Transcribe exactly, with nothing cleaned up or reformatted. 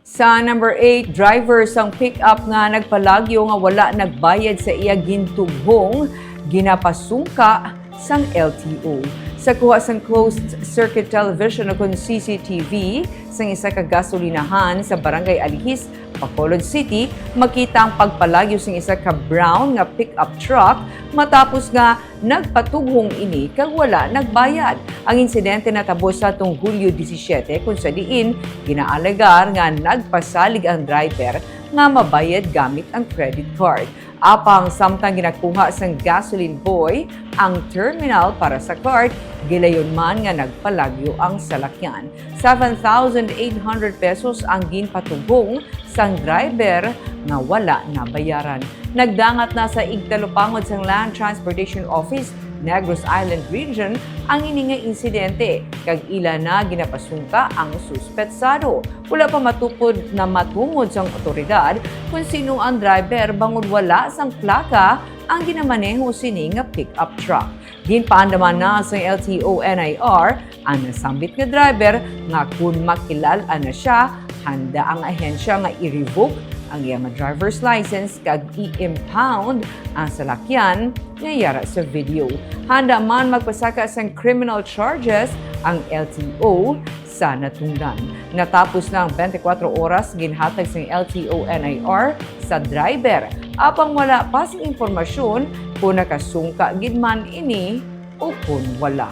Sa number eight, driver sang pick-up nga nagpalagyo nga wala nagbayad sa iya gintughong, ginapasungka sang L T O. Sa kuha sang closed circuit television o kon C C T V sang isa ka gasolinahan sa Barangay Alihis, Bacolod City, makita ang pagpalagyo sang isa ka brown nga pick-up truck matapos nga nagpatughong ini kag wala nagbayad. Ang insidente natabo sa atong Hulyo disisiete, kung sa diin ginaalegar nga nagpasalig ang driver nga mabayad gamit ang credit card. Apang samtang ginakuha sang gasoline boy ang terminal para sa card, gilayon man nga nagpalagyo ang salakyan. Seven thousand eight hundred pesos ang ginpatughong sang driver nga wala nabayaran. Nagdangat na sa igtalupangod sang Land Transportation Office, Negros Island Region, ang ini nga insidente, kag ila na ginapasungka ang suspetsado. Wala pa matupod na matungod sang awtoridad kon sino ang driver, bangod wala sang plaka ang ginamaneho sini nga pick-up truck. Ginpaandaman na sang L T O N I R ang nasambit nga driver nga kon makilal-an na sia, handa ang ahensya nga i-revoke ang iya nga driver's license kag i-impound ang salakyan nga yara sa video. Handa man magpasaka sang criminal charges ang L T O sa natungdan. Natapos na ang twenty-four oras ginhatag sang L T O N I R sa driver, apang wala pa sing impormasyon kung nakasungka gid man ini o kon wala.